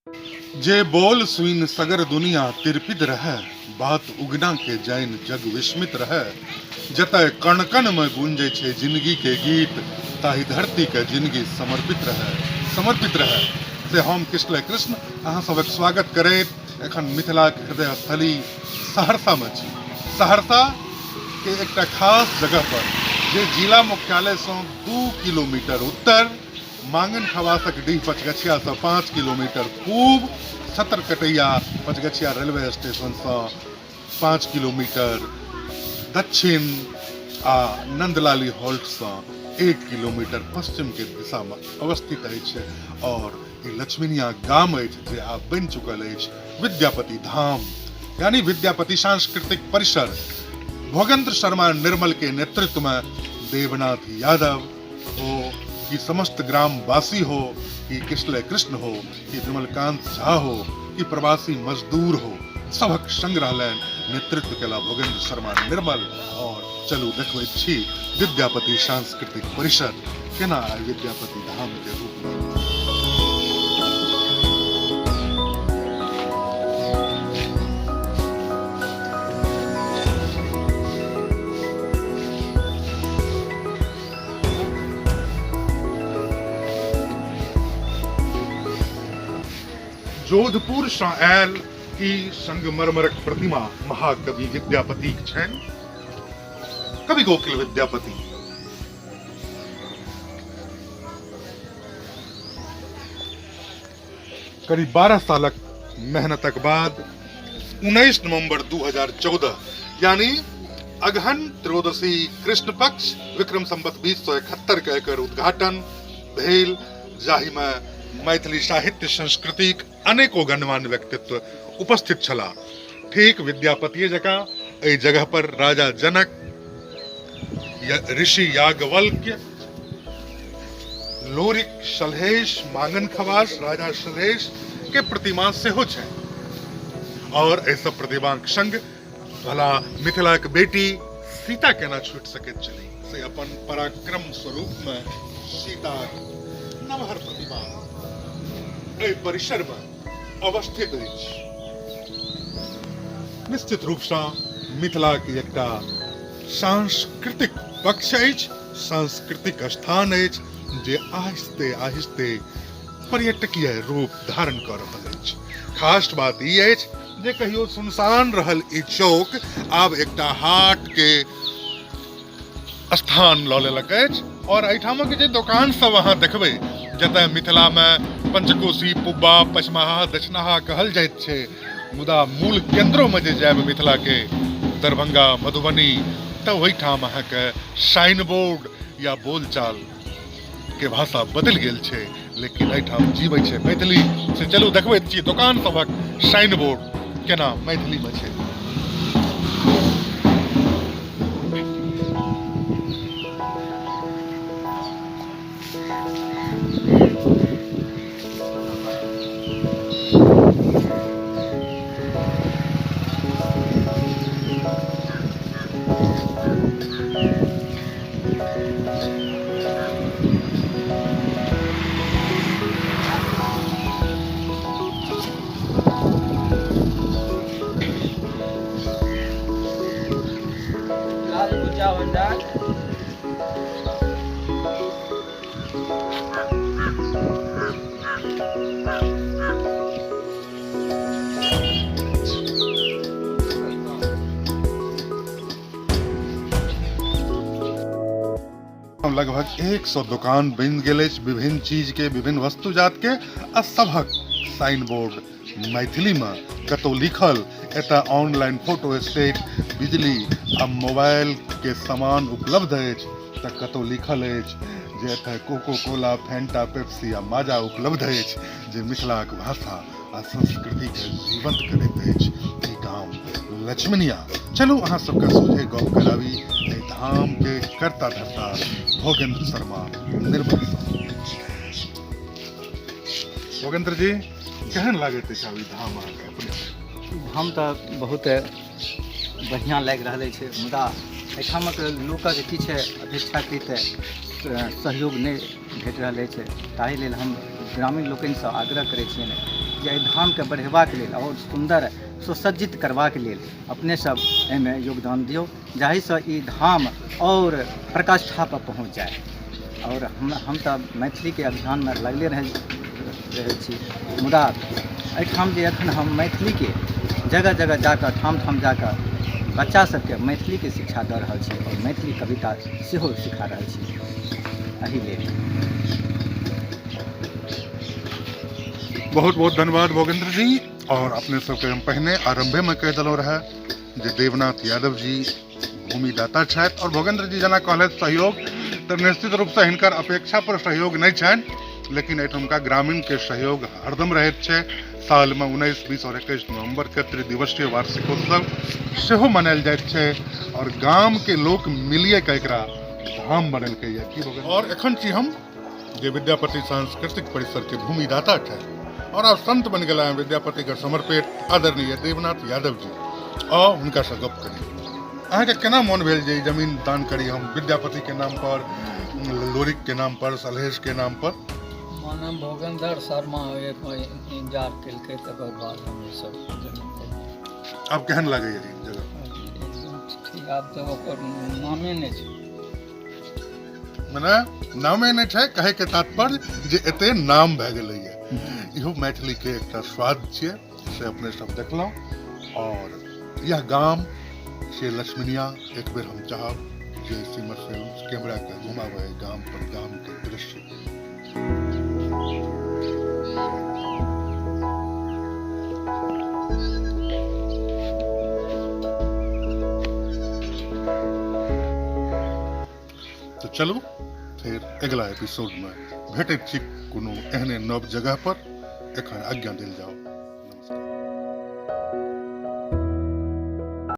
जे बोल सुनि सगर दुनिया तिरपित रहै, बात उगना के जानि जग विस्मित रहै। जतय कण कण मे गूंजै छै जिनगी के गीत, ताहि धरती के जिनगी समर्पित रहै, समर्पित रहै। से हम किशलय कृष्ण अहाँ सभक स्वागत करैत एखन मिथिलाक हृदय स्थली सहरसा मे छी। सहरसा के एकटा खास जगह पर जे जिला मुख्यालय सँ 2 किलोमीटर उत्तर, मांगन खवासक डीह पचगछियासँ 5 किलोमीटर पूब, सतरकटैया पचगछिया रेलवे स्टेशनसँ 5 किलोमीटर दक्षिण आ नंदलाली हॉल्टसँ 1 किलोमीटर पश्चिमके दिशामे अवस्थित अछि और ई लक्ष्मीनिया गाम अछि जे आब बनि चुकल अछि विद्यापति धाम यानी विद्यापति सांस्कृतिक परिसर। भोगेंद्र शर्मा निर्मल के नेतृत्व में देवनाथ यादव हो कि समस्त ग्रामवासी हो कि किशलय कृष्ण हो कि विमलकांत झा हो कि प्रवासी मजदूर हो, सभक संग रहलनि, नेतृत्व केला भोगेंद्र शर्मा निर्मल। और चलू देखबैत छी विद्यापति सांस्कृतिक परिषद केना आइ विद्यापति धाम के रूप में। जोधपुर सँ आयल ई संगमरमरक प्रतिमा महाकवि विद्यापतिक छनि, कवि कोकिल विद्यापति। करीब 12 सालक मेहनतक बाद 19 नवंबर 2014 यानी अगहन त्रयोदशी कृष्ण पक्ष विक्रम संवत 2071 के एकर उद्घाटन भेल, जाहिमे मैथिली साहित्य संस्कृतिक अनेको गणमान्य व्यक्तित्व उपस्थित छलाह। ठीक विद्यापतिये जकाँ एहि जगह पर राजा जनक, ऋषि याज्ञवल्क्य, लोरिक सलहेश, मांगन खवास, राजा सलहेश के प्रतिमा सेहो छै। और एहि सब प्रतिमाक संग भला मिथिलाक बेटी सीता केना छूटि सकैत छली, से अपन पराक्रम स्वरूप में सीता नमहर प्रतिमा एहि परिसर में अवस्थित अछि। निश्चित रूप सँ मिथिलाक एकटा सांस्कृतिक पक्ष अछि, सांस्कृतिक स्थान अछि जे आहिस्ते आहिस्ते पर्यटकीय रूप धारण कऽ रहल अछि। खास बात ई अछि जे कहियो सुनसान रहल ई चौक आब एकटा हाट के स्थान लऽ लेलक अछि। और एहिठामक जे दोकान सब अहाँ देखबै, जतय मिथिला में पंचकोशी, पुब्बा, पचमाहा, दक्षिणाहा कहल जाइत छै, मुदा मूल केंद्रो में जे जायब मिथिला के दरभंगा, मधुबनी, तऽ ओहिठाम अहाँके साइन बोर्ड या बोलचाल के भाषा बदलि गेल छै, लेकिन एहिठाम जीबै छै मैथिली। से चलू देखबैत छी दोकान सभक साइन बोर्ड केना मैथिली में छै। लाल पूजा भंडार। लगभग 100 दुकान बनि गेल अछि विभिन्न चीज के, विभिन्न वस्तु जात के, आ सभक साइन बोर्ड मैथिली में कतौ लिखल एतऽ ऑनलाइन फोटो स्टेट, बिजली आ मोबाइल के सामान उपलब्ध अछि, तऽ कतौ लिखल अछि जे एतऽ कोको कोला, फेंटा, पेप्सी आ माजा उपलब्ध अछि, जे मिथिलाक भाषा आ संस्कृति के जीवंत करैत अछि ई गाम लक्ष्मणिया। चलू अहाँ सबके सोझे गप कराबी एहि धाम के कर्ता धर्ता भोगेंद्र शर्मा निर्मल सँ। भोगेंद्र जी, केहन लागैत अछि आब ई धाम अहाँके अपने? धाम तऽ बहुत बढ़िआँ लागि रहल अछि, मुदा एहिठामक लोकक किछु अपेक्षाकृत सहयोग नहि भेट रहल अछि। ताहि लेल हम ग्रामीण लोकनिसँ आग्रह करै छियनि जे एहि धामके बढ़ेबाक लेल आओर सुन्दर सुसज्जित करबाक लेल अपने सब एहिमे योगदान दियौ, जाहिसँ ई धाम आओर प्रकाष्ठापर पहुँच जाय। आओर हम तऽ मैथिलीके अभियानमे लगले रहै छी, मुदा एहिठाम जे एखन हम मैथिलीके जगह जगह जाकऽ ठाम ठाम जाकऽ बच्चा सबके मैथिलीके शिक्षा दऽ रहल छी आओर मैथिली कविता सेहो सिखा रहल छी। एहि लेल बहुत बहुत धन्यवाद भोगेंद्र जी। और अपने सबके हम पहिने आरंभे में कहि देलहुँ रहे जे देवनाथ यादव जी भूमिदाता छथि और भोगेंद्र जी जेना कहलथि सहयोग, तऽ निश्चित रूपसँ हिनकर अपेक्षा पर सहयोग नहि छनि, लेकिन एहिठुमका ग्रामीणके सहयोग हरदम रहैत छै। सालमे 19, 20 और 21 नवम्बरके त्रिदिवसीय वार्षिकोत्सव सेहो मनायल जाइत छै और गामके लोक मिलिए कऽ एकरा धाम बनेलकै। की भोगेंद्र? और एखन छी हम जे विद्यापति सांस्कृतिक परिसर के भूमिदाता छथि और आब संत बन गेला हैं विद्यापति के समर्पित आदरणीय देवनाथ यादव जी, और हुनका से गप करी। अहाँके केना मोन भेल जे ई जमीन दान करी हम विद्यापति के नाम पर, लोरिक के नाम पर, सलहेश के नाम पर? माने भोगेंद्र शर्मा एक इंतजार केलकै, तकर बाद हम ई सब जमीन देलियै। आब केहन लागैए ई जगह? एकदम ठीक, आब तऽ ओकर नामे नहि छै। मने नामे नहि छै, कहै के तात्पर्य जे एते नाम भए गेलैए। इहो मैथिली के एकटा स्वाद छियै, से अपने सब देखलहुँ। और यह गाम से लक्ष्मीनिया, एक बेर हम चाहब जे सिमर फिल्म कैमरा के घुमाबै गाम पर, गाम के दृश्य। तऽ चलू फेर अगिला एपिसोडमे भेटैत छी कोनो एहने नव जगह पर। एखन आज्ञा देल जाओ।